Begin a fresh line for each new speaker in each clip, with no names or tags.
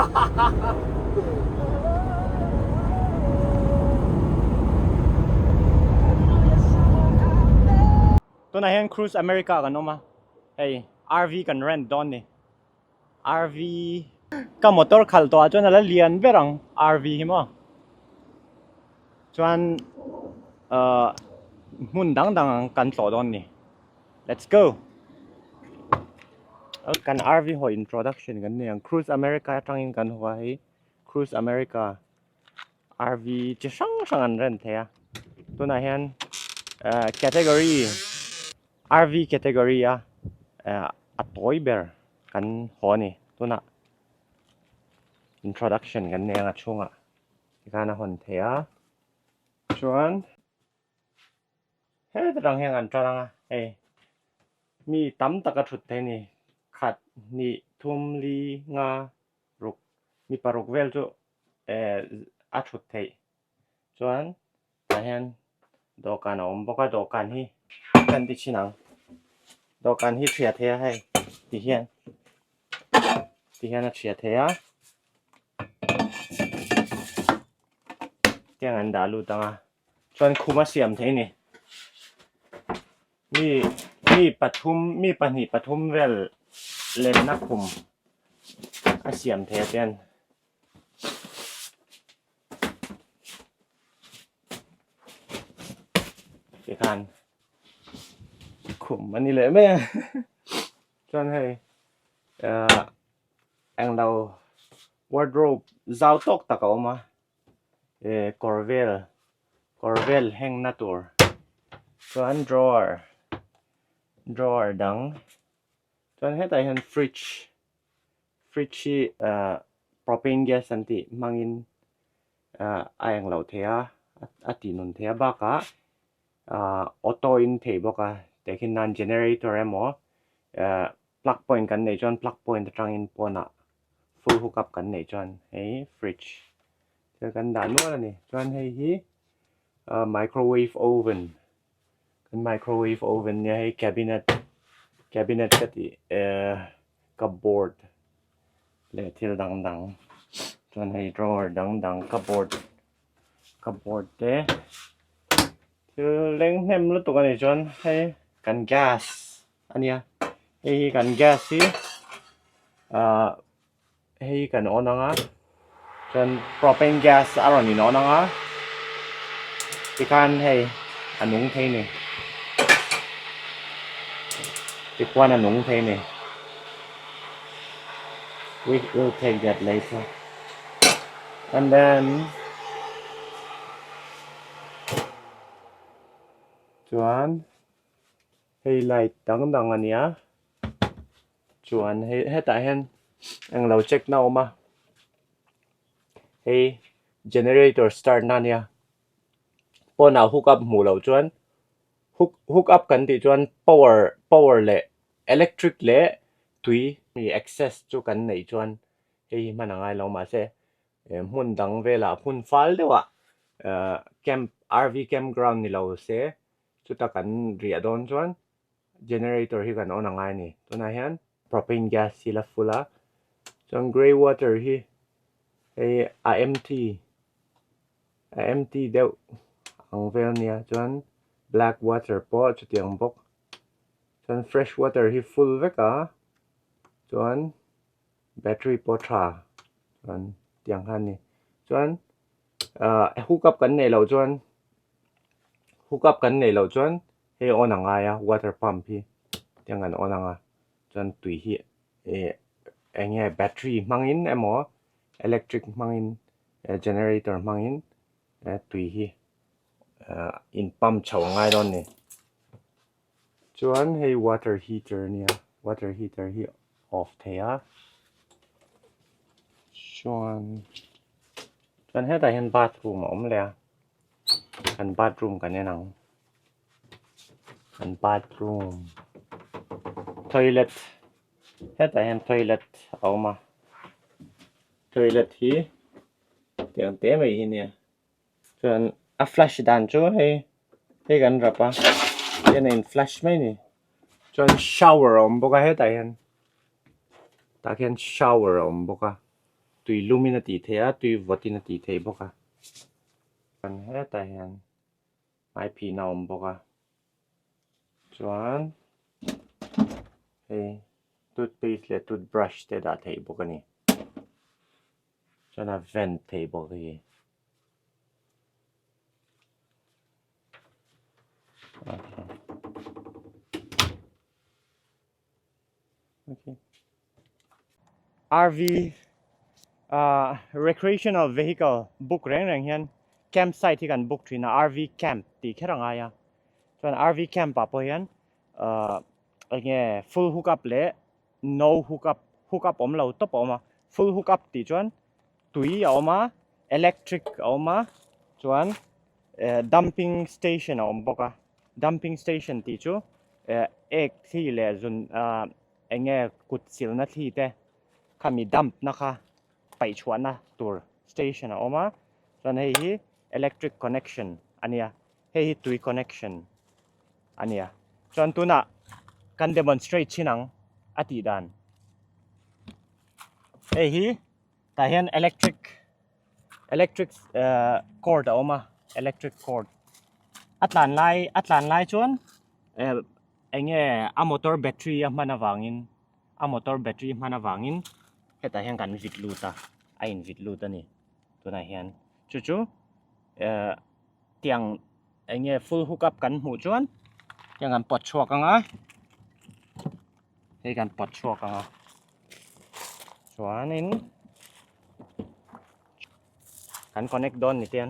Tunah hian Cruise America kan awm a, hei RV kan rent dawn ni. RV ka motor khalh tawh ah chuan a la lian ber ang RV hi maw. Chuan ahh hmun dang dang ang kan tlawh dawn ni. Let's go! Kan RV haw introduction kan nei ang Cruise America atangin kan haw a hei Cruise America RV chi hrang hrang an rent thei a tunah hian ahh category RV category a ahh a tawi ber kan haw a ni tunah introduction kan nei ang a chhungah tikhan a hawn thei a chuan. Heta tang hian kan tan ang a, hei mi tam tak a thut thei a ni, khat hnih thum li nga ruk mi paruk vel chu eh a thut theih chuan tah hian dawhkan a awm bawk a, dawhkan hi kan ti thin ang, dawhkan hi thiah thei a hei ti hian ti hian a thiah thei a. Tiang an dah lut ang a. Chuan khum a siam thei ni. Mi mi pathum mi pahnih pathum vel lenna khum a siam thei a tian. Tikhan khum a ni leh mai a. Chuan hei ah englo wardrobe zau tawk tak a awm a. Eh kawr vel kawr vel heng na tur chuan drawer drawer dang chuan hetah hian fridge fridge hi ah propane gas an tih hmangin ah a eng loh thei a a tih nun thei a bakah ah auto in thei bawk a tehkhin nan generator emaw ah plug point kan neih chuan plug point atangin pawnah full hook up kan neih chuan hei fridge thil kan dah nual a ni chuan hei hi ah microwave oven kan microwave oven nia hei cabinet cabinet ka tih ehh cupboard leh thil dang dang chuan hei drawer dang dang cupboard cupboard te thil leng hnem lutuk a nih chuan hei kan gas. A nia hei hi kan gas hi ahh hei hi kan on ang a chuan propane gas a rawn in on ang a tikhan hei a nung thei a ni tikhuan a nung thei a ni we will take that later and then chuan. Hei light dang dang a nia chuan hei hetah hian englo check na a awm a hei generator start na a nia pawnah hook up hmuh loh chuan hook hook up kan tih chuan power power leh electric leh tui access chu kan neih chuan hei hi hman a ngai lo mahse hmun dang velah hmun fal deuhah ahh camp RV camp ground ni lo se. Chuta kan riah dawn chuan generator hi kan on a ngai a ni. Tunah hian propane gas hi la full a, chuan grey water hi hei a empty a empty deuh ang vel a nia chuan black water pawh chutiang bawk chuan fresh water hi full vek a chuan battery pawh tha chuan tiang kha a ni chuan ah hook up kan neih loh chuan. Hook up kan neih loh chuan hei on a ngai a water pump hi tiang an on ang a chuan tui hi eh eng nge battery hmangin emaw electric hmangin generator hmangin tui hi ah in pump chho a ngai dawn a ni. Chuan hei water heater a nia water heater hi off thei a chuan chuan hetah hian bathroom a awm leh a. Kan bathroom kan en ang kan bathroom toilet hetah hian toilet a awm a toilet hi tiang te mai hi nia chuan a flush dan chu hei hei kan rap a hian a in flush mai a ni chuan shower a awm bawk a hetah hian tah khian shower a awm bawk a. Tui lumin a tih theih a, tui vawtin a tih theih bawk a. Chuan hetah hian hmai phihna a awm bawk a. Chuan hei toothpaste leh toothbrush te dah theih bawk a ni. Chuan a vent theih bawk hi. Okay. RV uh, recreational vehicle book reng reng hian campsite hi kan book thin a RV camp tih kher a ngai a chuan RV camp ah pawh hian uh, enge full hook up leh no hook up hook up awm lo tawp a awm a full hook up tih chuan tui a awm a electric a awm a chuan eh dumping station a awm bawk a dumping station tih chu eh ek thli leh zun ah eng nge kut silna thli te khami dump na kha paih chhuahna tur station a awm a chuan hei hi electric connection a nia hei hi tui connection a nia chuan tunah kan demonstrate chin ang a tih dan hei hi tah hian electric electric ehh cord a awm a electric cord a tlan lai a tlan lai chuan ehh eng nge a motor battery a hman avangin a motor battery hman avangin hetah hian kan vit lut a a in vit lut a ni tunah hian chu chu ehh tiang eng nge full hook up kan hmuh chuan tiang kan pawt chhuak ang a hei kan pawt chhuak ang a chuanin kan connect dawn ni tian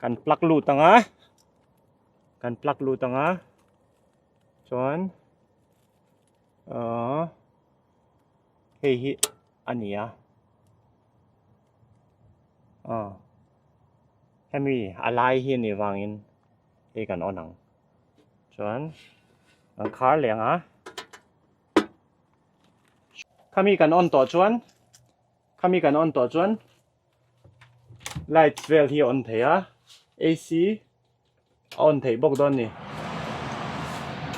kan plug lut ang a kan plug lut ang a chuan ahh hei hi a ni a aw hemi a lai hi a nih vangin hei kan on ang chuan kan khar leh ang a khami kan on tawh chuan khami kan on tawh chuan light vel hi a on thei a AC a on theih bawk dawn a ni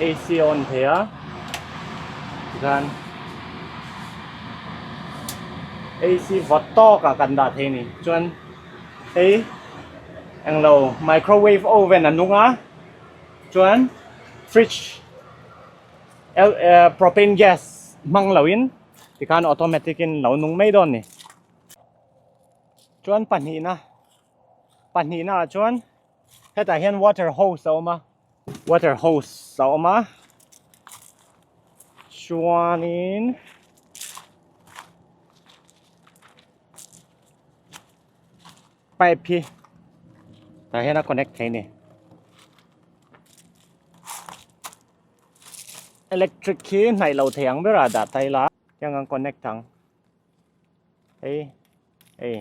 AC a on thei a tikhan AC vawt tawk ah kan dah thei a ni chuan hei englo microwave oven a nung a chuan fridge propane gas hmang lo in tikhan automatic in lo nung mai dawn a ni. Chuan pahnihna pahnihna ah chuan hetah hian water hose a awm a water hose a awm a chuanin pipe hi tah hian a connect thei a ni electric hi hnaih lo thei ang berah dah ta ila tiang an connect ang. Hei hei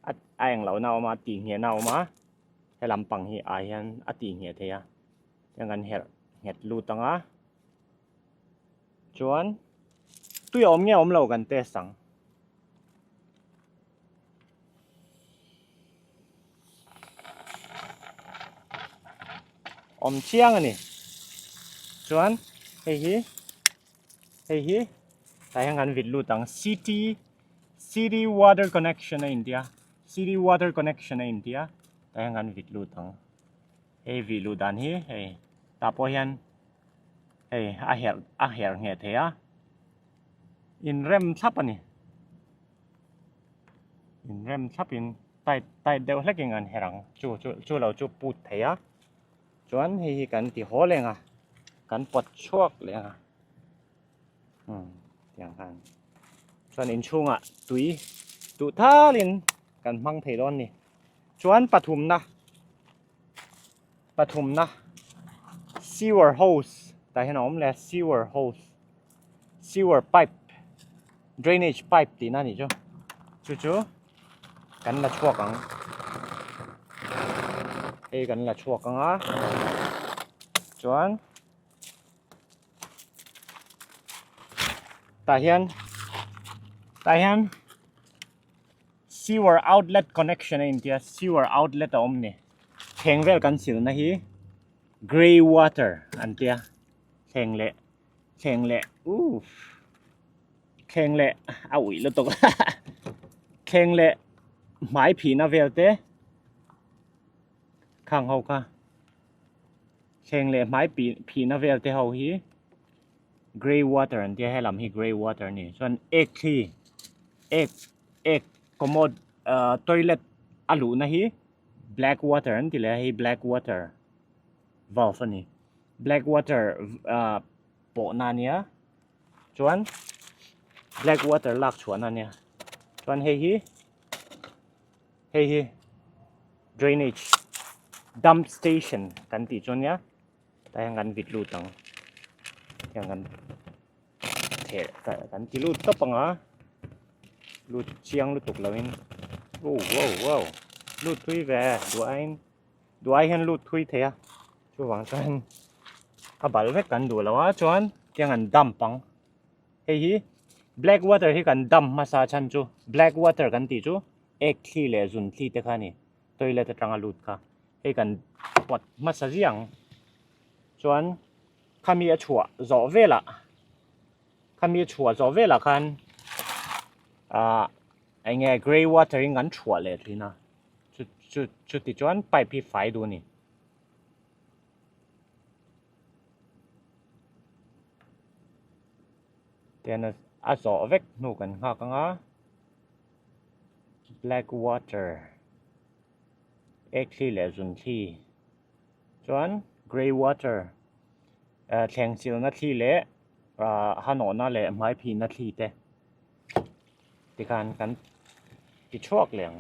a a englo na a awm a tih ngheh na a awm a he lampang hi ah hian a tih ngheh thei a tiang kan herh nghet lut ang a chuan tui a awm nge awm lo kan test ang. Awm chiang a ni chuan hei hi. Hei hi tah hian kan vit lut ang city city water connection a intia city water connection a intia tah hian kan vit lut ang hei vih luh dan hi hei tah pawh hian hei a herh a herh ngheh thei a inrem thlap a ni inrem thlap in tight tight deuh hlek in an herh ang chu chu chu lo chu put thei a. Chuan hei hi kan ti haw leng a, kan pawt chhuak leng a, umm tiang khan chuan inchhungah tui duh thalin kan hmang thei dawn a ni. Chuan pathumna pathumna sewer hose tah hian a awm leh a sewer hose sewer pipe drainage pipe tihna a nih chu chu chu. Kan la chhuak ang. Hei kan la chhuak ang a. Chuan tah hian tah hian sewer outlet connection a intia sewer outlet a awm ni. Thleng vel kan silna hi grey water an tia thleng leh thleng leh uff. Thleng leh a uih lutuk thleng leh hmai phihna vel te khang ho kha thleng leh hmai phihna vel te ho hi grey water an tia helam hi grey water a ni chuan ek thli ek ek commode ah toilet a luhna hi black water an ti leh a hei black water valve a ni black water ah pawhna a nia. Chuan black water lak chhuahna ania chuan hei hi hei hi drainage dump station kan tih chu ania tah hian kan vit lut ang tiang kan theh kan ti lut tawp ang a lut chiang lutuk lo in wow wow wow lut thui ve duh aiin duh ai hian lut thui thei a chuvang chuan a bal vek kan duh lo a chuan tiang an dump ang hei hi black water hi kan dump hmasa chhan chu black water kan tih chu ek thli leh zun thli te kha a ni toilet atanga lut kha hei kan pawt hmasa ziang chuan khami a chhuah zawh velah khami a chhuah zawh velah khan ah eng nge grey water in kan chhuah leh thin a. Chu chu chuti chuan pipe hi fai duh a ni. Tian a zawh vek hnu kan nghak ang a black water ek thli leh zun thli chuan grey water ah thleng chilhna thli leh ah hanawhna leh hmai phihna thli te. Tikhan kan ti chhuak leh ang.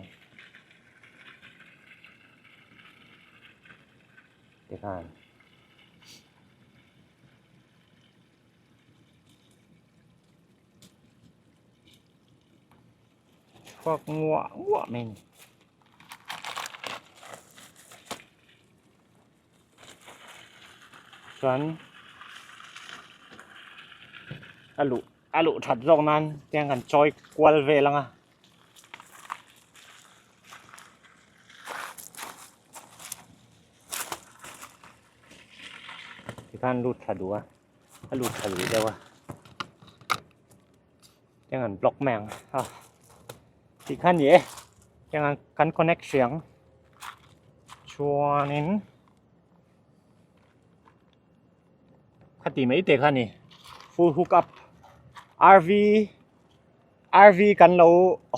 Tikhan. Chhuak nguah nguah mai a ni. Chuan a luh a luh that zawk nan tiang kan chawi kual vel ang a. Tikhan lut tha duh a a lut tha duh deuh a tiang an block mai ang a tikhan ni e tiang an kan connect hrih ang chuanin khati mai te kha a ni full hook up rv rv kan lo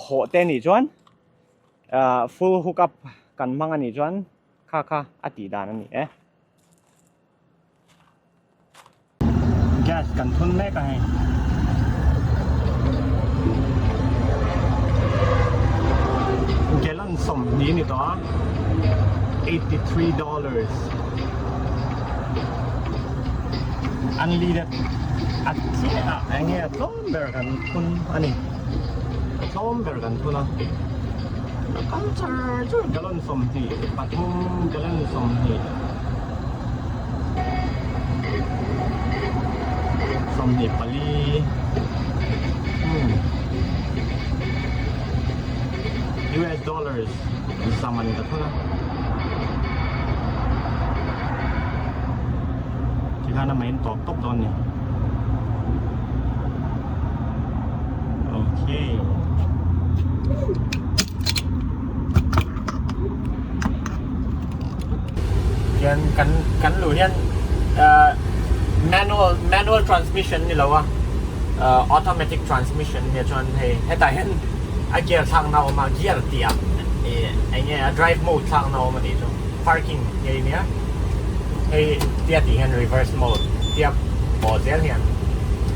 hawh te anih chuan ah full hook up kan hmang anih chuan kha kha a tih dan a ni e. Gas kan thun mek a hei. Gallon 20 ni tawh a $83 Unleaded a chiah a eng nge a tlawm ber kan thun a ni a tlawm ber kan thun a a kal char char gallon 23 gallon 20 24 hmm US dollars zaman ka thun a tikhan a main tawp tawp dawn ni okay Hian kan kan luh hian ahh manual manual transmission ni lo a ahh automatic transmission nia chuan hei hetah hian a gear thlakna a awm a gear tih ah ih eng nge a drive mode thlakna a awm a nih chu parking hei nia hei tia tih hian reverse mode tia pawh zel hian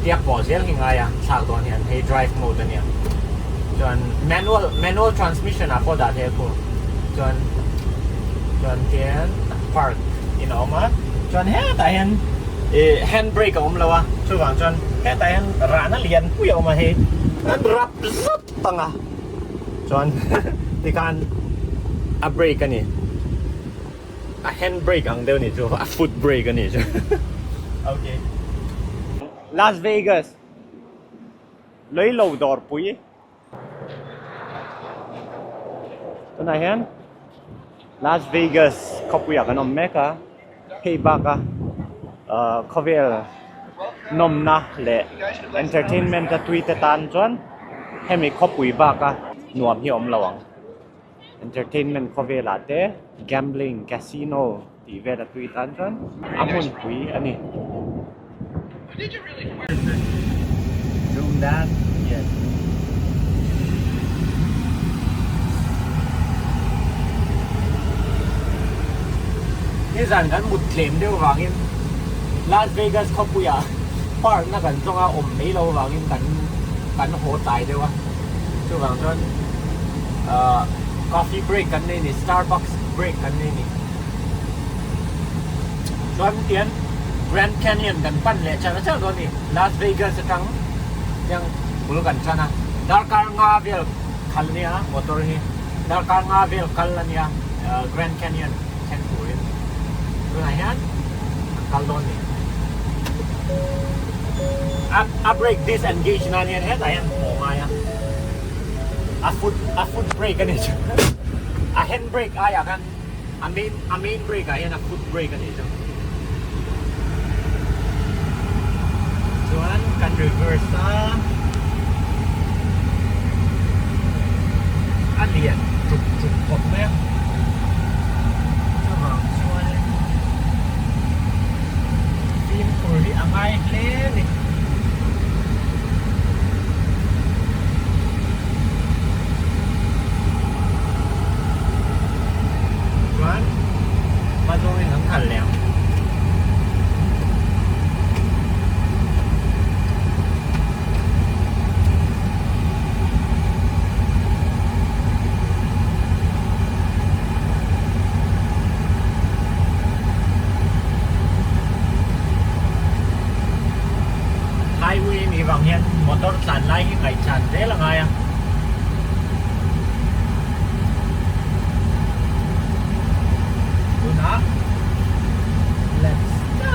tia pawh zel hi ngai a thlak dawn hian hei drive mode a nia chuan manual manual transmission ah pawh dah thei a khu chuan chuan hian park in a awm a chuan hetah hian ih hand brake a awm lo a chuvang chuan hetah hian rahna lian pui a awm a hei an rap zat ang a chuan tikhan a brake a ni a hand brake ang deuh a ni chu a foot brake a ni chu okay Las Vegas Leilo dawrpui. Tunah hian Las Vegas khawpuiah kan awm mek a, hei baka ahh khawvel Nawmna leh entertainment a tui te tan chuan hemi khawpui baka nuam hi a awm lo ang. Entertainment khawvelah te gambling, casino tih vel a tui tan chuan a hmunpui a ni.
Nizan kan mut tlem deuh vangin Las Vegas khawpuiah park na kan zawnga awm mai lo vangin kan kan haw tlai deuh a, chuvang chuan ahh coffee break kan nei a ni, Starbucks break kan nei a ni. Chuan tian Grand Canyon kan pan leh char char dawn a ni, Las Vegas atang tiang bul kan tan a, darkar nga vel khal ania motor hi, darkar nga vel kal ania Grand Canyon thleng turin tunah hian kan kal dawn a ni. A brake disengage nan hian hetah hian haw ngai a, a foot a foot brake a ni chu, a hand brake aiah khan. A main a main brake ah hian a foot brake a nih chu. Chuan kan reverse a a lian tuk tuk khawp mai a. Chuvang chuan fimkhur hi a ngai hle a ni. Chuan hma zawngin kan kal leh ang. Highway a nih vang hian motor tlan lai hi ngaihchan zel a ngai a. Tunah let's go!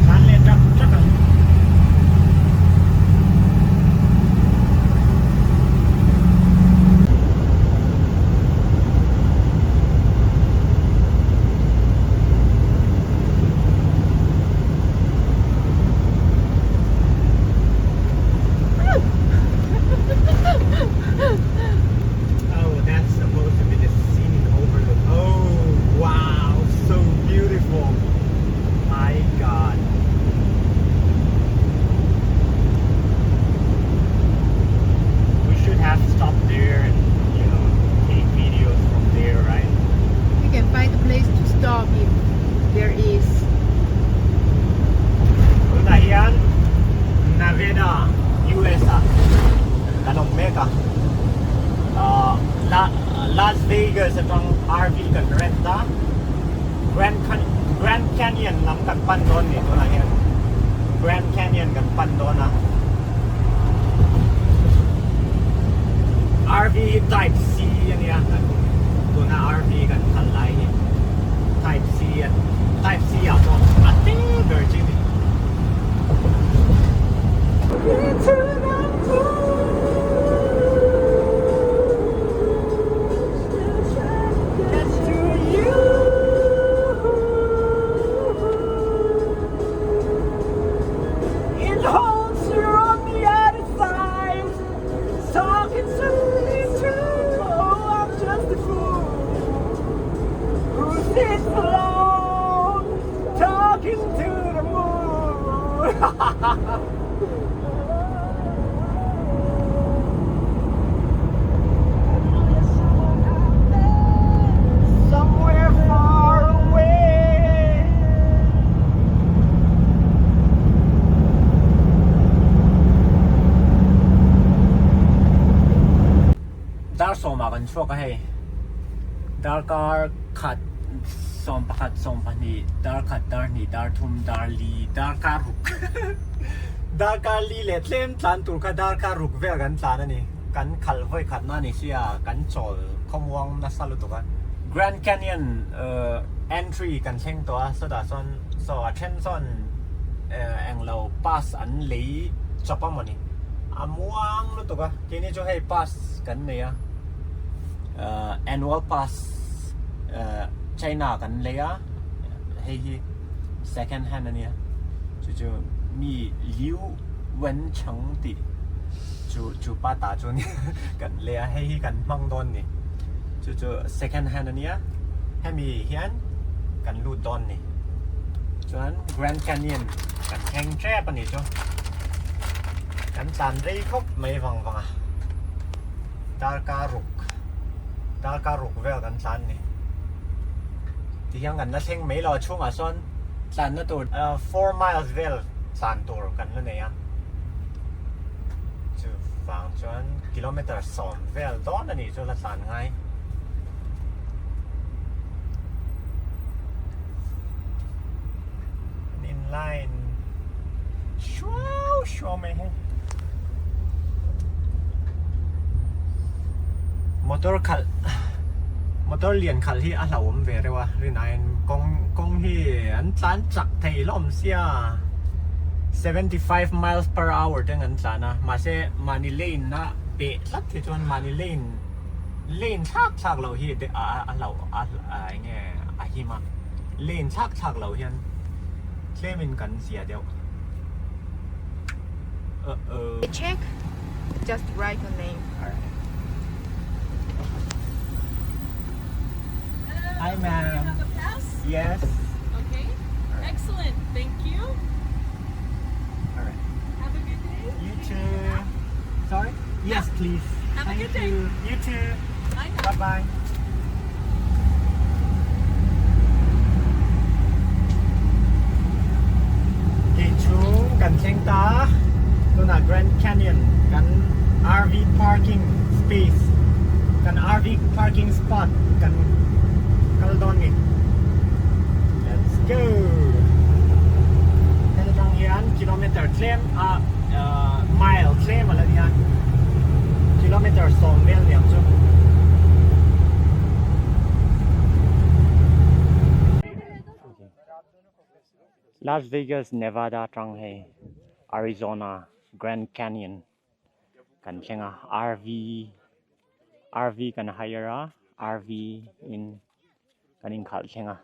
Tlan leh trak trak ang. Oh, that's supposed to be the scenic overlook. Oh, wow, so beautiful. My God. We should have stopped there and, you know, take videos from there, right?
We can find a place to stop if there is.
Tunah hian Nevada, US ah kan awm mek a. Ahh Las Vegas atang RV kan rent a. Grand Grand Canyon lam kan pan dawn ni tunah hian. Grand Canyon kan pan dawn a. RV hi type C a nia kan tuna RV kan khalh lai hi type C a type C ah pawh a te ber chi a ni. Somewhere far away. Dar sawmah kan chhuak a hei darkar khat sawm pakhat sawm pahnih dar khat dar hnih dar thum dar li darkar ruk darkar li leh tlem tlan tur kha darkar ruk vel kan tlan a ni kan khal vawi khat na ni sia kan chawl khawmuang nasa lutuk a Grand Canyon entry kan thleng tawh a sawtah chuan Saw a then chuan englo pass an lei chawp a mawni a muang lutuk a keini chu hei pass kan nei a. Annual pass China kan lei a, hei hi second hand a nia. Chu chu mi Liu Wencheng tih chu chu pa ta chu a nia kan lei a, hei hi kan hmang dawn ni. Chu chu second hand a nia, hemi hian kan lut dawn ni. Chuan Grand Canyon kan thleng tep a nih chu. Kan tlan rei khawp mai vang vang a. Darkar ruk darkar ruk vel kan tlan ni. Tihian kan la thleng mai lo a chhungah sawn tlanna tur 4 miles vel tlan tur kan la nei a. Chuvang chuan kilometer 10 vel dawn a nih chu la tlan ngai. An in line shuau shuau mai hei. Motor khalh motor lian khalh hi a hlauhawm ve reuh a rinaiin kawng kawng hi an tlan chak thei hlawm sia 75 miles per hour ten an tlan a mahse mahni lane a peh tlat hi chuan mahni lane lane thlak thlak loh hi a a hlauh a eng nge a him a lane thlak thlak loh hian tlemin kan zia deuh uh oh.
Check, just write your name.
Alright. Hi ma'am.
Have a pass?
Yes.
Okay. Excellent. Thank you.
Alright.
Have a good day.
You too. Sorry? Yes, please.
Have a
Thank
good day.
you. You too.
Bye now.
Bye bye. Okay, chung kan thleng ta. Tunah Grand Canyon kan RV parking space kan RV parking spot kan kal dawn ni. Let's go. Heta tang hian kilometer tlem a mile tlem a la nia. Kilometer 10 vel niang chu. Las Vegas, Nevada tang hei Arizona Grand Canyon kan thleng a RV RV kan hire a RV in kan inkhalh thleng a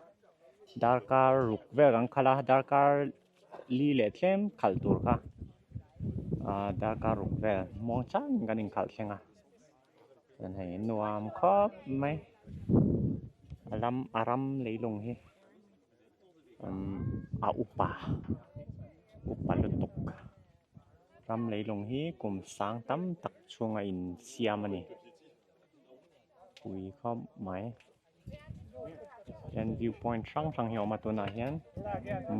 darkar ruk vel kan khalh a darkar li leh tlem khalh tur kha ah darkar ruk vel muang changin kan inkhalh thleng a chuan hei nuam khawp mai a ram a ram leilung hi a upa upa lutuk ram leilung hi kum sang tam tak chhunga insiam a ni pui khawp mai hian view point hrang hrang hi a awm a tunah hian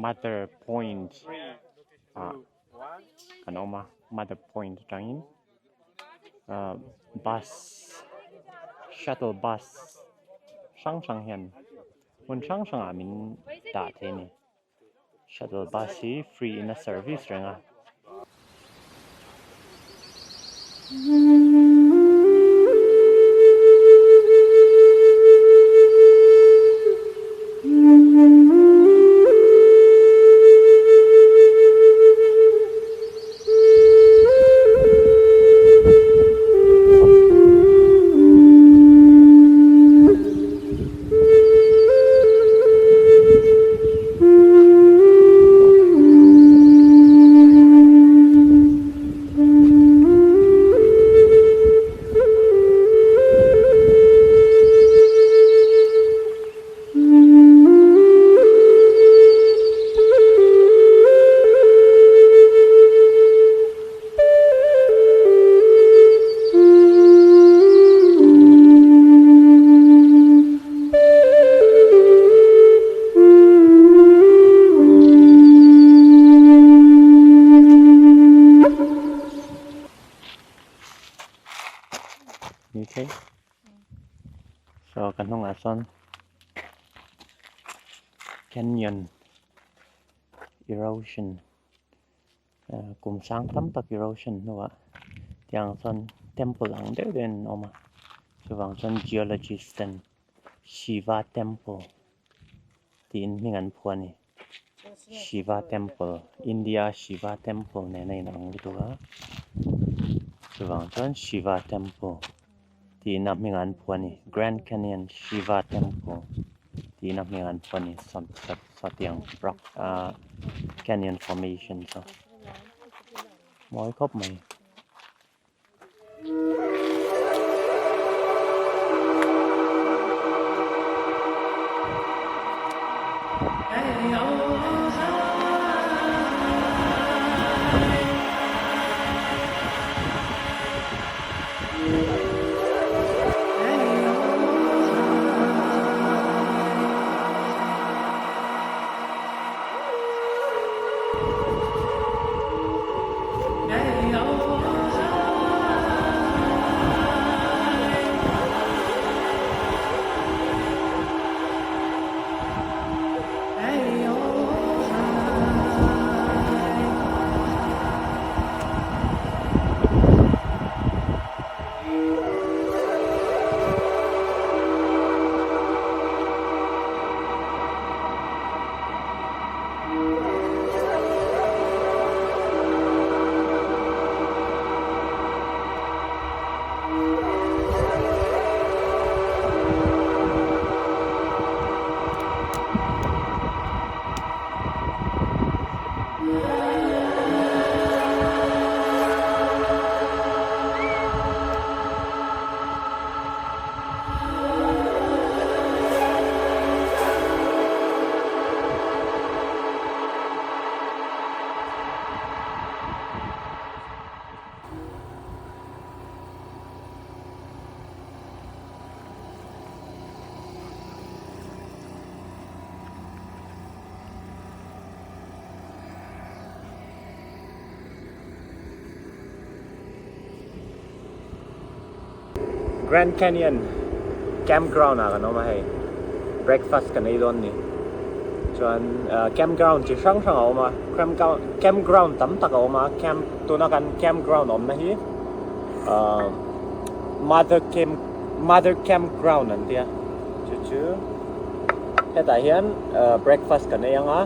mother point ah kan awm a mother point atangin ah bus shuttle bus hrang hrang hian hmun hrang hrangah min dah thei a ni shuttle bus hi free in a service reng a. Ni thei saw ka hnungah sawn canyon erosion kum sang tam tak erosion hnuah tiang chuan temple ang deuh deuhin an awm a chuvang chuan geologist ten Shiva temple tiin hming an phuah a ni Shiva temple India Shiva temple nen a inang lutuk a chuvang chuan Shiva temple.
Tiin a hming an phuah a ni. Grand Canyon Shiva Temple tiin a hming an phuah a ni. Sawtiang rock ah canyon formation chu mawi khawp mai. Grand Canyon campground ah kan awm a hei breakfast kan ei dawn ni chuan campground chi hrang hrang a awm a campground tam tak a awm a camp tuna kan campground awmna hi ahh mother camp mother campground an tia chu chu hetah hian breakfast kan ei ang a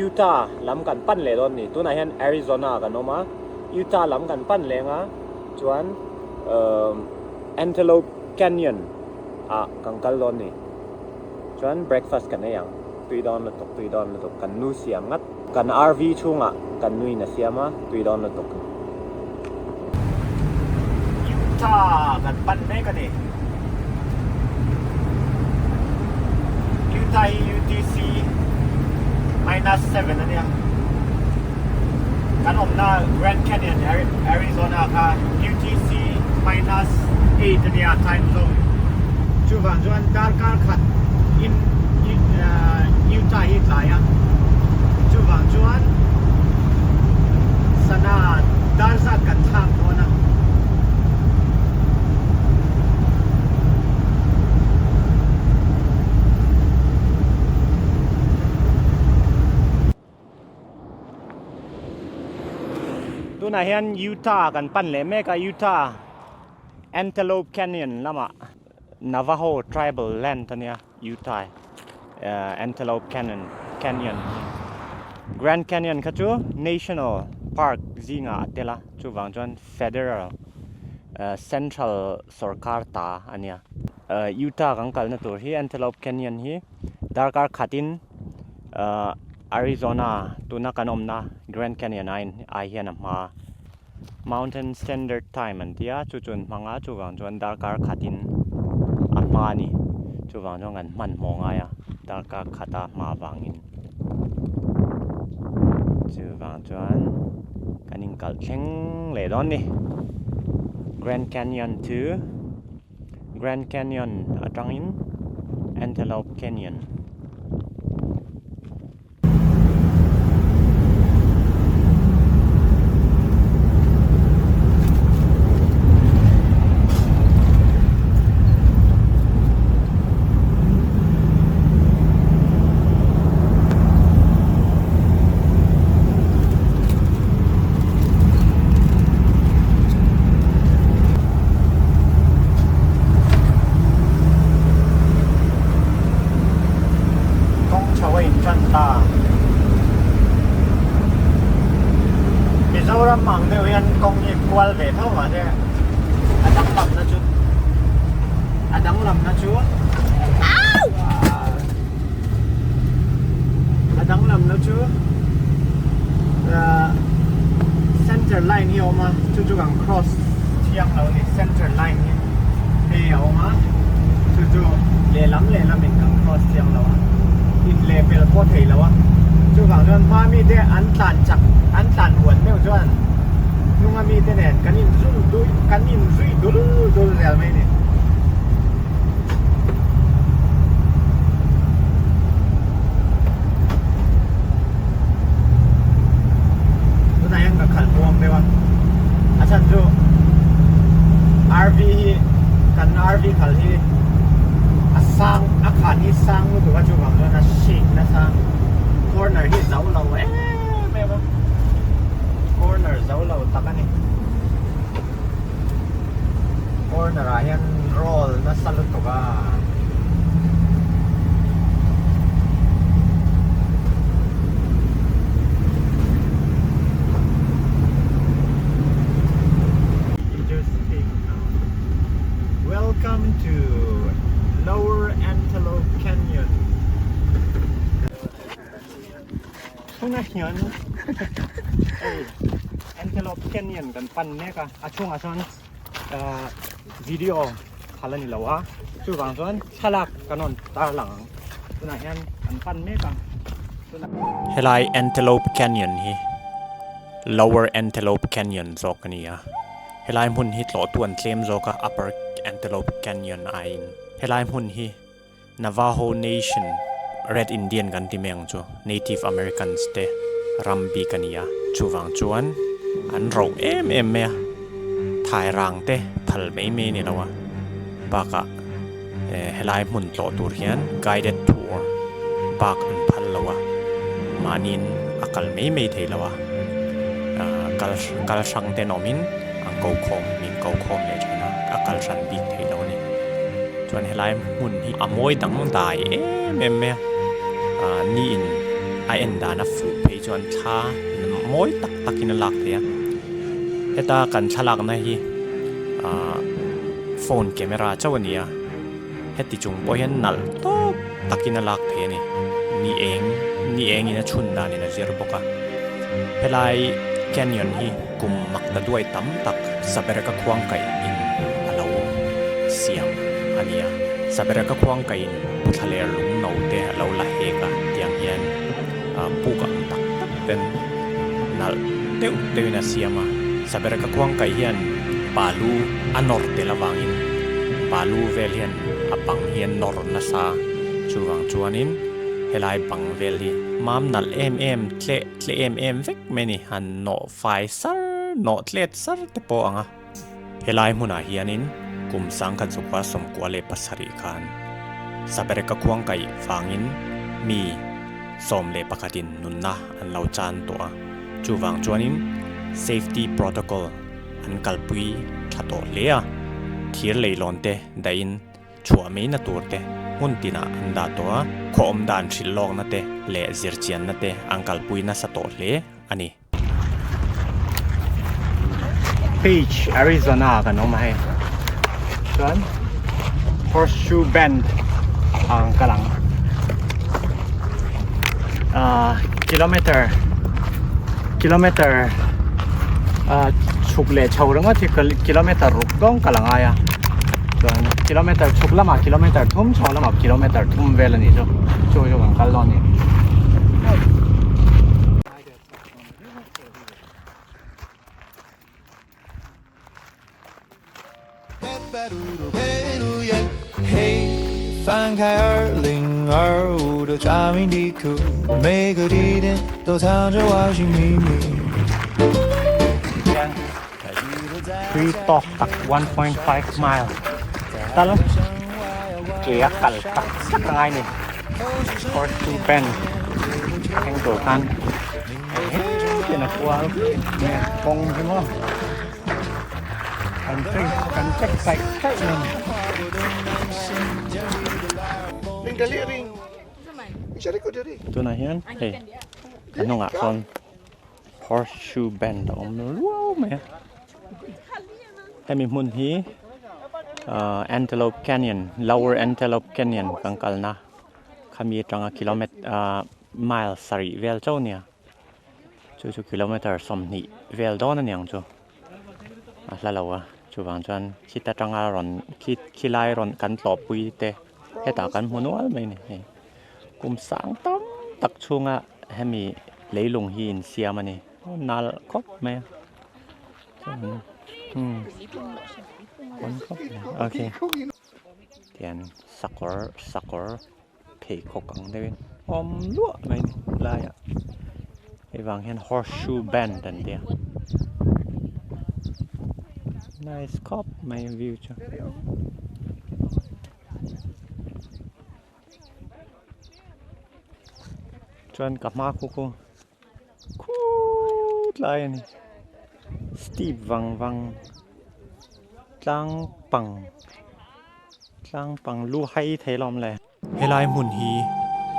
Utah lam kan pan leh dawn ni tunah hian Arizona kan awm a Utah lam kan pan leh ang a chuan Antelope Canyon ah kan kal dawn ni chuan breakfast kan ei ang tui dawn lutuk tui dawn lutuk kan nu siam ngat kan RV chhungah kan nuin a siam a tui dawn lutuk. Utah kan pan mek a ni. Utah hi UTC minus 7 a nia. Kan awmna Grand Canyon Arizona kha UTC minus 8 a nia time zone. Chuvang chuan darkar khat in Utah hi tlai a. Chuvang chuan sana dar zat kan thlak dawn a. Tunah hian Utah kan pan leh mek a, Utah Antelope Canyon lamah Navajo Tribal Land a nia Utah Antelope Canyon Canyon hi Grand Canyon kha chu National Park zingah a tel a chuvang chuan Federal Central sawrkar ta a nia Utah kan kalna tur hi Antelope Canyon hi darkar khatin Arizona tuna kan awmna Grand Canyon ai hian a hma Mountain Standard Time an ti a chu chuan hmang a chuvang chuan darkar khatin a hma a ni chuvang chuan kan hmanhmawh ngai a darkar khata hma avangin chuvang chuan kan inkalh thleng leh dawn a ni Grand Canyon chu Grand Canyon atangin Antelope Canyon.
lo a ni center line hi hei a awm a chu chu lehlam lehlamin kan cross chiang lo a inlehpelh pawh thei lo a chuvang chuan hma mite an tlan chak an tlan huan meuh chuan hnunga mite nen kan inzun dui kan inzui dul dul zel mai a ni. Tunah hian ka khalh muang deuh a, a chhan chu RV hi kan RV khalh hi a sang a khan hi sang lutuk a chuvang chuan a shake nasa corner hi zo lo em em a corner zo lo tak a ni corner ah hian roll nasa lutuk a. Welcome to Lower Antelope Canyon. Tunah hian hei Antelope Canyon kan pan mek a, a chhungah chuan ahh video phal a ni lo a, chuvang chuan thlalak kan rawn tar lang ang. Tunah hian kan pan mek a.
Helai Antelope Canyon hi Lower Antelope Canyon zawk a ni a, helai hmun hi tlawhtu an tlem zawk a Upper Antelope Canyon aiin helai hmun hi Navajo Nation, Red Indian kan ti mai ang chu, Native Americans te ram bik a ni a, chuvang chuan an roh em em mai a, thai rang te phal mai mai a ni lo a, bakah helai hmun tlawh tur hian guided tour bak an phal lo a, mahniin a kal mai mai thei lo a, kal kal hrang ten awmin an ko khawm min ko khawm leh thin a, a kal hran bik thei lo a ni. Chuan helai hmun hi a mawi dang dai em em mai a, ah ni in a en dan a fuh phei chuan thla mawi tak tak in a lak thei a, heta kan thlalakna hi ah phone camera chauh a ni a, heti chung pawh hian nalh tawp takin a lak thei a ni, ni eng ni eng in a chhun dan in a zir bawk a, helai canyon hi kum mak ta duai tam tak Sabereka khuang kaih in a lo siam a ni a, Sabereka khuang kaih in Puthlaler lung no te a lo la hek a tiang hian puk ang tak tak ten nalh deuh deuh in a siam a, Sabereka khuang kaih hian balu a nawr tel avangin balu vel hian a bang hi a nawr nasa chuvang chuanin helai bang vel hi mam nalh em em tleh tleh em em vek mai a ni han nawh fai sar nawh tlet sar te pawh ang a. Helai hmunah hianin kum sangkhat zukua sawmkua leh pasarih khan Sabereka khuang kaih vangin mi 11 in nunna an lo chan tawh a, chuvang chuanin safety protocol an kalpui tha tawh hle a, thir leilawn te dahin chhuah mai na tur te hmun tinah an dah tawh a, khaw awm dan hrilh lawkna te leh zirchianna te an kalpui nasa tawh hle a ni.
Page Arizona kan awm a hei chuan Horseshoe Bend ang ka lang ah kilometer kilometer ah chhuk leh chho ringawt hi kilometer ruk dawng ka la ngai a chuan kilometer chhuk lamah kilometer thum chho lamah kilometer thum vel a nih chu chu chu kan kal dawn a ni. Tui tawk tak 1.5 mile tal ke a kal tak tak a ngai a ni Horseshoe Bend thleng tur khan hetiang a kual nge kawng hi maw kan check kan check saih saih mai a ni.
Tunah hian hei a hnungah sawn Horseshoe Bend a awm ruau mai a hemi hmun hi ahh Antelope Canyon Lower Antelope Canyon kan kalna khami atanga kilomet ahh mile sarih vel chauh a nia chu chu kilometer 20 vel dawn a niang chu a hla lo a. Chuvang chuan khita tanga rawn khi khilai rawn kan tlawhpui te hetah kan hmu nual mai a ni hei kum sang tam tak chhunga hemi leilung hi insiam a ni nalh khawp mai a chuan umm pawn khawp mai okay tian sakawr sakawr pheikhawk ang deuhin awm luah mai a ni helaiah hei vang hian horse shoe band an tia nice khawp mai a view chu. Chuan ka hma khu khu khut lai a ni steep vang vang tlang pang tlang pang lu hai thei lawm le. Helai hmun hi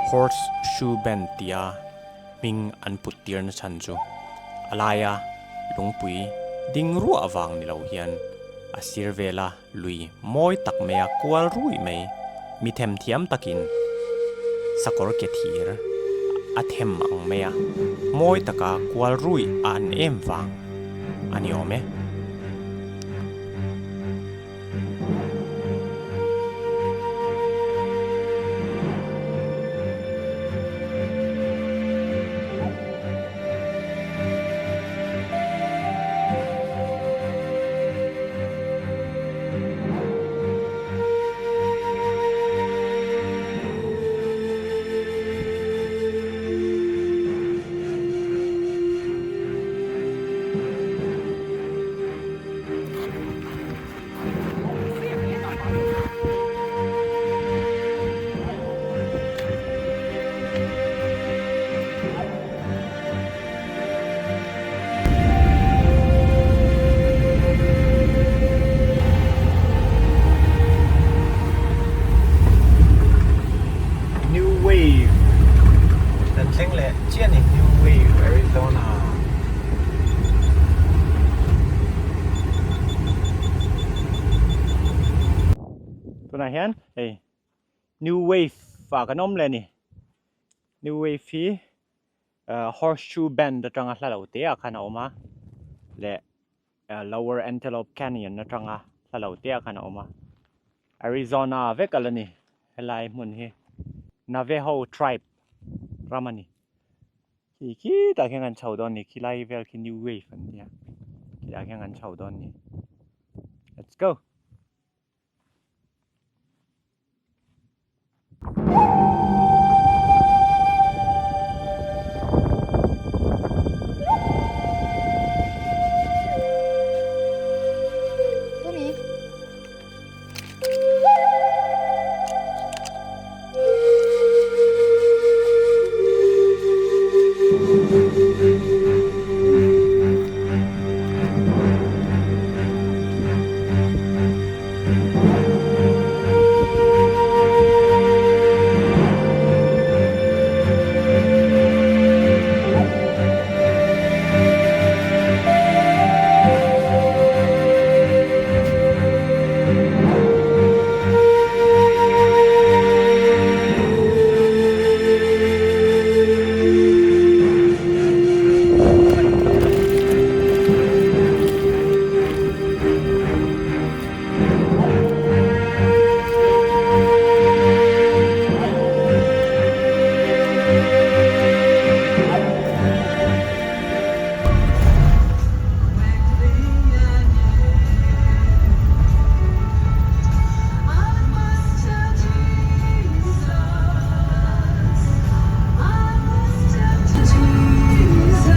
Horse Shoe Bend tia hming an put tir na chhan chu a laia lungpui ding ruah vang ni lo hian a sir vela lui mawi tak maia kual rui mai mi themthiam takin sakawr ke thir a them ang maia mawi taka kual rui a an em vang a ni awm e.
New Wave kan thleng leh chiah a ni New Wave Arizona.
Tunah hian hei New Wave ah kan awm leh a ni New Wave hi Horseshoe Bend atanga hla lo te ah khan a awm a leh Lower Antelope Canyon atanga hla lo te ah khan a awm a Arizona vek a la ni helai hmun hi Navajo tribe ram a ni. Khi khitah khian kan chho dawn a ni khilai vel khi new wave an tia khitah khian kan chho dawn a ni let's go.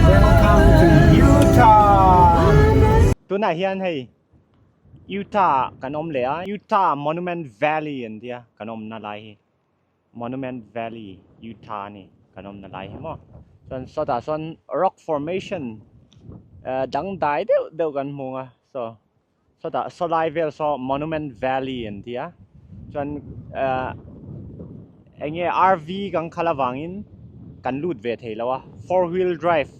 Welcome to Utah.
Tunah hian hei Utah kan awm leh a Utah Monument Valley an tia kan awmna lai hi. Monument Valley, Utah a ni kan awmna lai hi maw. Chuan sawtah sawn rock formation eh dangdai deuh deuh kan hmu a saw sawtah saw lai vel saw Monument Valley an ti a chuan eh eng nge RV kan khalh avangin kan lut ve thei lo a four wheel drive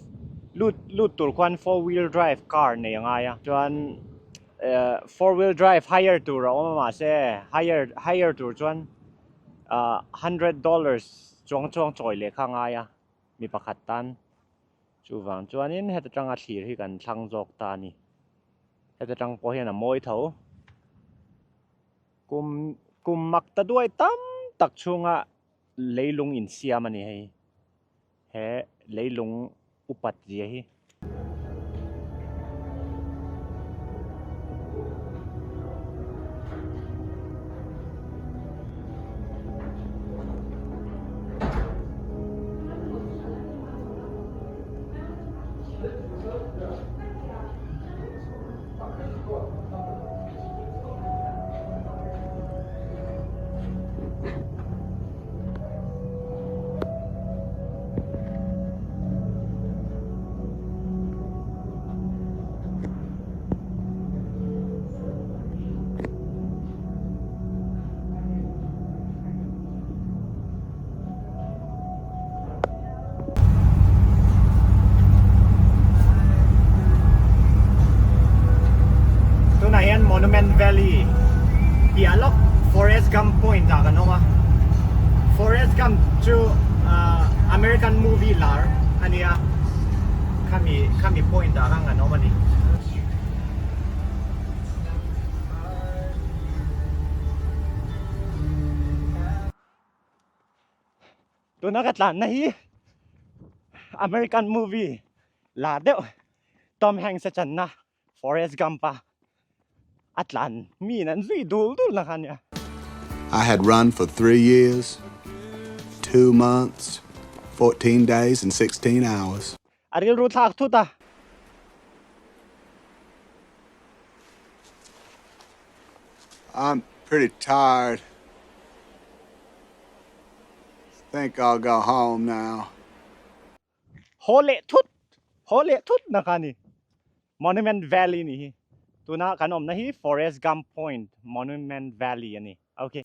lut lut tur khuan four wheel drive car nei a ngai a chuan eh four wheel drive hire tur a awm a mahse hire hire tur chuan. ah hundred dollars chuang chuang chawi leh kha a ngai a mi pakhat tan chuvang chuanin heta tanga thlir hi kan thlang zawk ta a ni. Heta tang pawh hian a mawi tho. Kum kum mak ta duai tam tak chhunga leilung insiam a ni hei. He leilung upat zia hi. Tunah hian Monument Valley piah lawk Forest Gump Point ah kan awm a, Forest Gump chu American movie lar a nia, khami khami point ah khan kan awm a ni. Tuna ka tlanna hi American movie la deuh Tom Hanks a channa Forrest Gump a a tlan mi in an zui dul dul na kha ania.
I had run for 3 years, 2 months, 14 days and 16 hours.
A rilru thlak thut a.
I'm pretty tired. Think I'll go home now.
Haw leh thut, haw leh thut na kha ni. Monument Valley ni hi. Tuna kan awmna hi Forest Gump Point, Monument Valley a ni. Okay.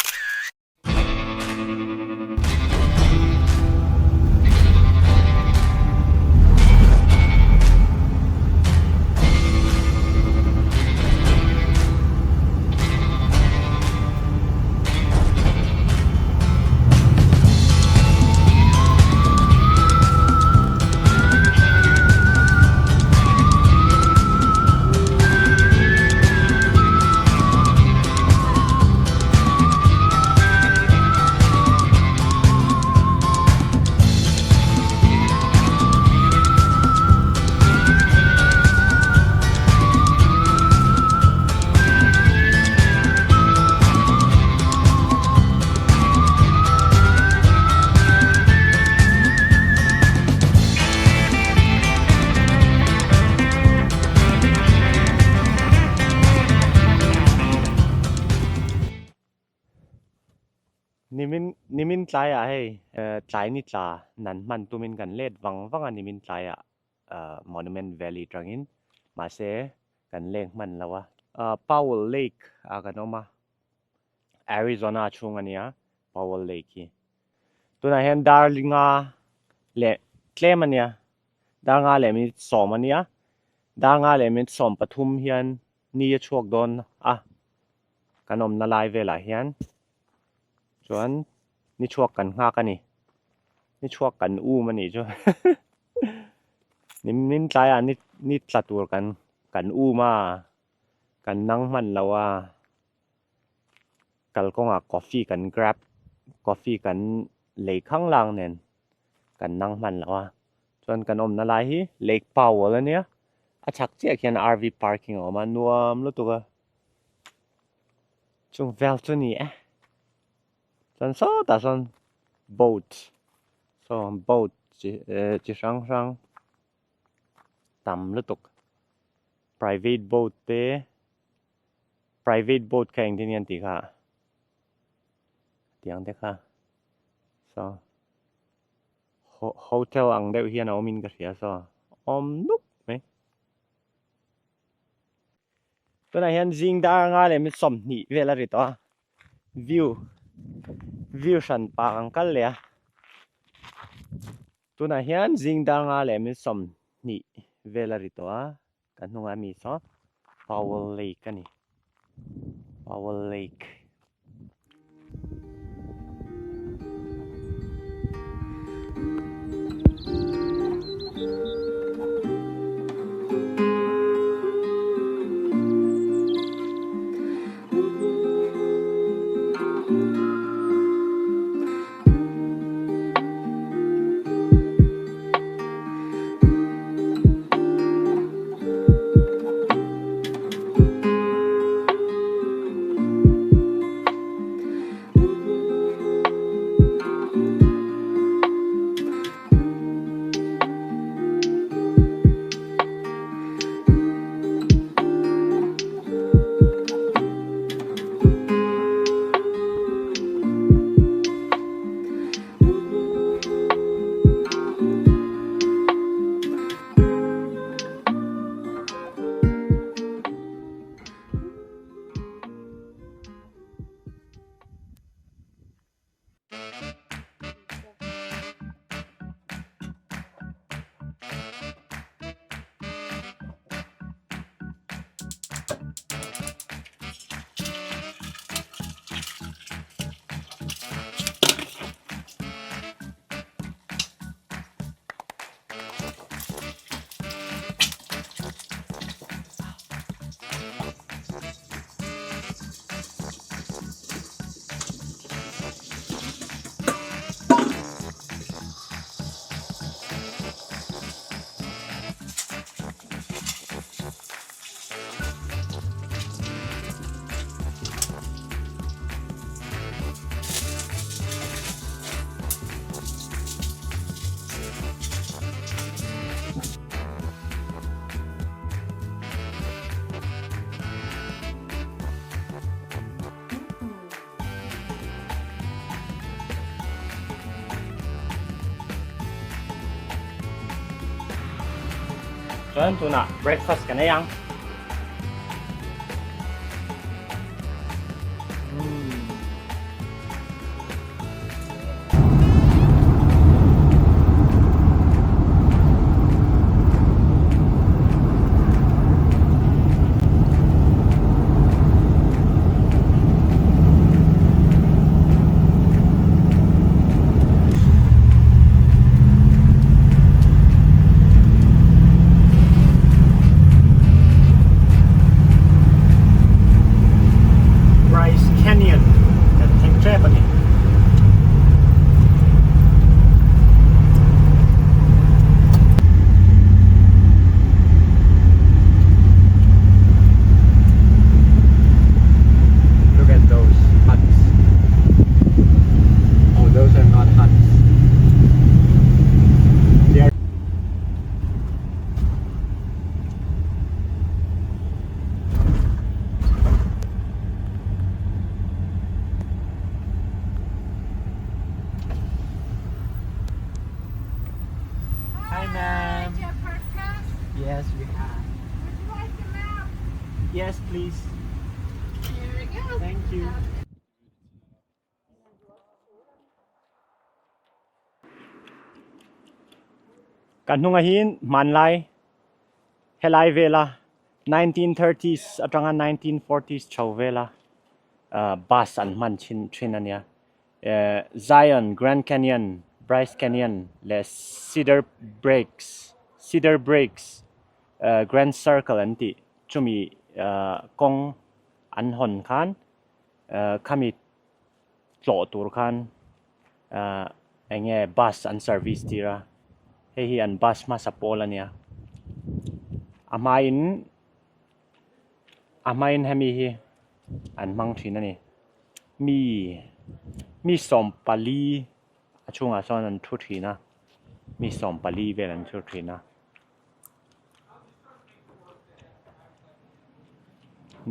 Nimin nimin tlaiah hei tlai ni tla nan hman tumin kan let vang vang a nimin tlaiah Monument Valley tangin mahse kan leng hman lo a. Powell Lake ah kan awm a, Arizona chhung a nia Powell Lake hi. Tunah hian dar linga leh tlem a nia, dar nga leh minute sawm a nia, dar nga leh minute 13 hian ni a chhuak dawn a kan awmna lai velah hian chuan ni chhuak kan nghak a ni. Ni chhuak kan um a nih chu Nimin tlaiah ni ni tla tur kan kan um a, kan nang hman lo a, kalkawngah coffee kan grab coffee kan lei khang lang nen kan nang hman lo a. Chuan kan awmna lai hi Lake Powell a nia, a chhak chiah khian RV parking a awm a, nuam lutuk a. Chung vel chu ni e. Chuan sawtah sawn boat saw boat chi eh chi hrang hrang tam lutuk private boat te private boat kha engtin nge an tih kha tiang te kha saw hotel ang deuh hian a awm in ka hria saw awm nuk mai. Tunah hian zing dar anga leh mi 20 vel a ri tawh a view view hran pah ang kal leh a tunah hian zing dar anga leh mi 20 vel a ri tawh a kan hnungah mi saw Powell Lake a ni Powell Lake. Chuan tunah breakfast kan ei ang.
Bryce Canyon kan thleng tep a ni. Look at those huts. Oh, those are not huts. They are Hi, ma'am.
Do you have park pass?
Yes, we have.
Would you like the map?
Yes, please.
Here we go.
Thank you.
Kan hnungah hin hmanlai helai vela 1930s atanga 1940s chho vela bus an hman thin thin ania. Zion, Grand Canyon, Bryce Canyon leh Cedar Breaks Cedar Breaks Grand Circle an tih chumi kawng an hawn khan khami tlawh tur khan eng nge bus an service tir a hei hi an bus hmasa pawl a nia a hmain a hmain hemi hi an hmang thin a ni mi mi sawm pali a chhungah sawn an thu thin a mi sawm pali vel an thu thin a.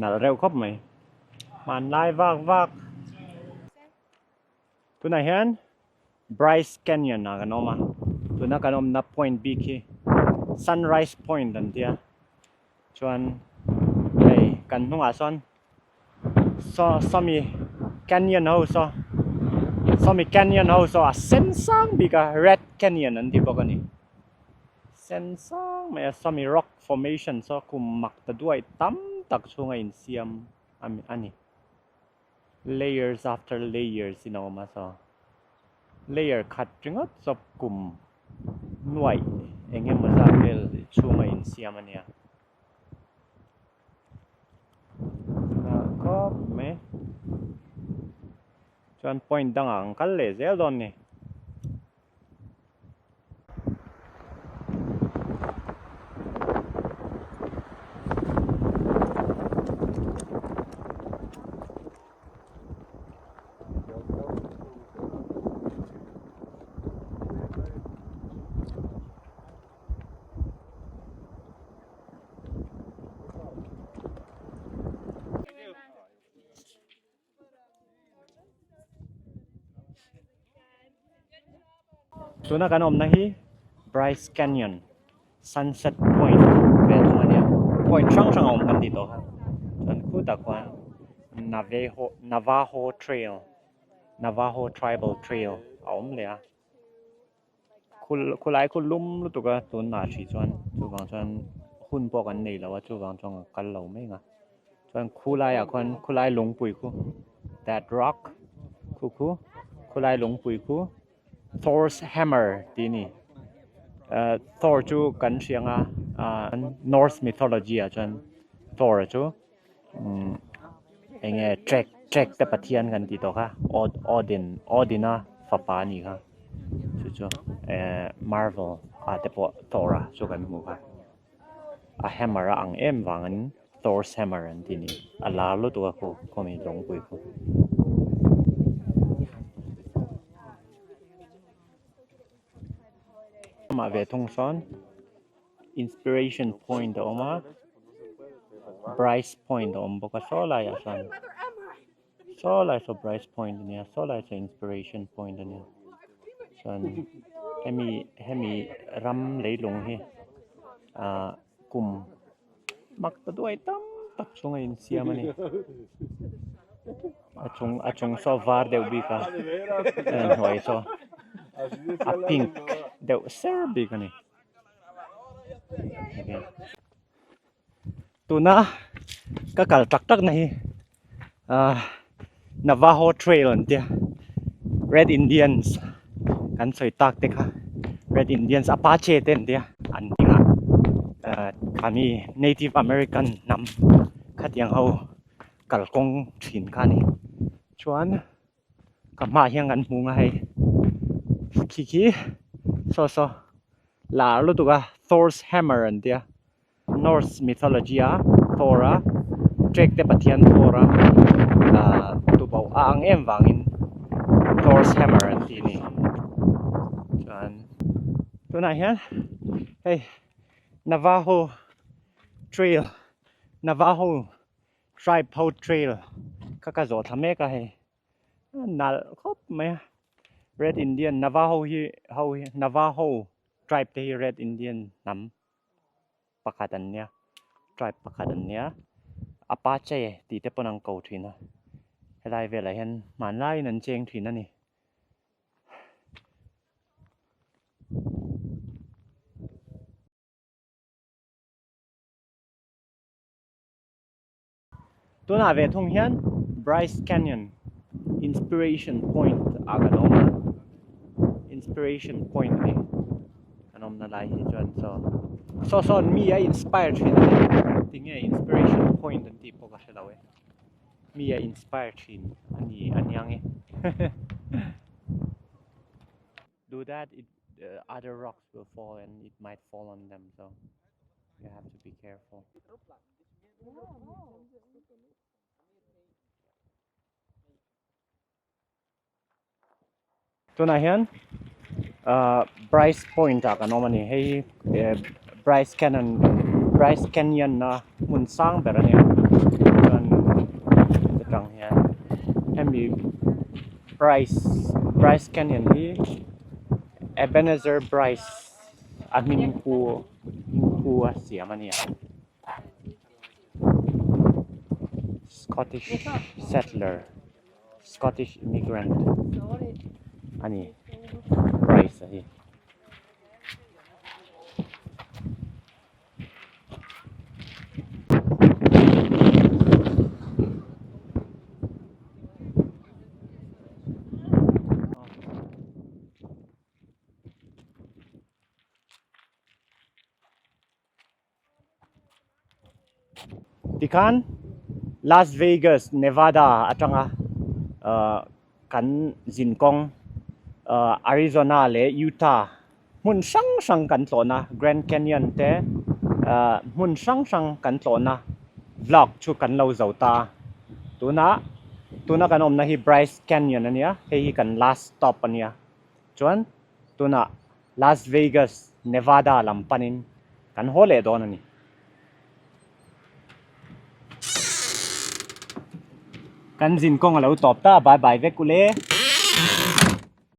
Nalh reuh khawp mai hmanlai vak vak tunah hian Bryce Canyon ah kan awm a tuna kan awmna point bik hi Sunrise Point an tia chuan hei kan hnungah sawn saw sawmi canyon ho saw sawmi canyon ho saw a sen sang bik a Red Canyon an ti bawk a ni. Sen sang mai a sawmi rock formation saw kum mak ta duai tam tak chhunga insiam a ni. Layers after layers in a awm a saw layer khat ringawt chawp kum nuaih eng emaw zat vel chhunga insiam a nia. Nghah khawp mai chuan point dangah an kal leh zel dawn a ni. Tuna kan awmna hi Bryce Canyon Sunset Point vel thung a nia point hrang hrang a awm kan tih tawh kha chuan khutah khuan Naveho Navajo Trail Navajo Tribal Trail a awm leh a khulai khu lum lutuk a tunah hrih chuan chuvang chuan hun pawh kan nei lo a chuvang chuan ka kal lo mai ang a chuan khulaiah khuan khulai lungpui khu that rock khu khu khulai lungpui khu Thor's hammer tih a ni ahh Thor chu kan hria ang a ahh Norse mythology ah chuan Thor a chu umm eng nge trek trek te pathian kan tih tawh kha Odin Odin a fapa a nih kha chu chu ehh marvel ah te pawh Thor a chu kan hmuh kha a hammer a ang em vangin Thor's hammer an tih a ni a lar lutuk a khu khawmi lungpui khu. Amah ve thung sawn. Inspiration point a awm a Bryce point a awm bawk a saw laiah sawn saw lai saw Bryce point a nia saw lai saw inspiration point a nia chuan hemi hemi ram leilung hi ahh. Kum mak ta duai tam tak chunga insiam a ni. A chung a chung saw a var deuh bik a a hnuai saw a pink deuh ser bik a ni. Tuna ka kal tak tak na hi ahh Navajo trail an tia Red Indians kan sawi tak te kha Red Indians Apache te an tia an hming ah ahh khami Native American hnam khatiang ho kalkawng thin kha a ni chuan. Ka hmaah hian kan hmu nga hei khi khi saw saw lar lutuk a Thor's hammer an tia Norse mythology a Thor a trek te pathian Thor a ahh tuboh a ang em vangin Thor's hammer an tih a ni chuan tunah hian hei Navajo trail Navajo Tribe ho trail kha ka zawh thla mek a hei a nalh khawp mai a Red Indian Navajo hi ho hi Navajo tribe te hi Red Indian hnam pakhat an nia tribe pakhat an nia Apache tih te pawn an ko thin a helai velah hian hmanlaiin an cheng thin a ni. Tunah ve thung hian Bryce Canyon Inspiration Point ah kan awm a, Inspiration Point a ni kan awmna lai hi chuan chaw saw sawn mi a inspire thin a ni tinge Inspiration Point an tih pawh ka hre lo e mi a inspire thin a ni a niang e do that it other rocks will fall and it might fall on them so you have to be careful. Tunah hian ahh Bryce Point ah kan awm a ni hei hi Bryce Cannon Bryce Canyon a hmun sang ber a nia chuan heti ang hian hemi Bryce Bryce Canyon hi Ebenezer Bryce a hming pu hming pu a siam a ni a. Scottish settler Scottish immigrant a ni Bryce a hi. Tikhan Las Vegas, Nevada atanga ahh kan zinkawng ahh Arizona leh Utah hmun hrang hrang kan tlawhna Grand Canyon te ahh hmun hrang hrang kan tlawhna vlog chu kan lo zo ta a tunah tuna kan awmna hi Bryce Canyon a nia hei hi kan last stop a nia chuan tunah Las Vegas, Nevada lam panin kan haw leh dawn a ni. Kan zin kawng a lo tawp ta, bye bye vek ule.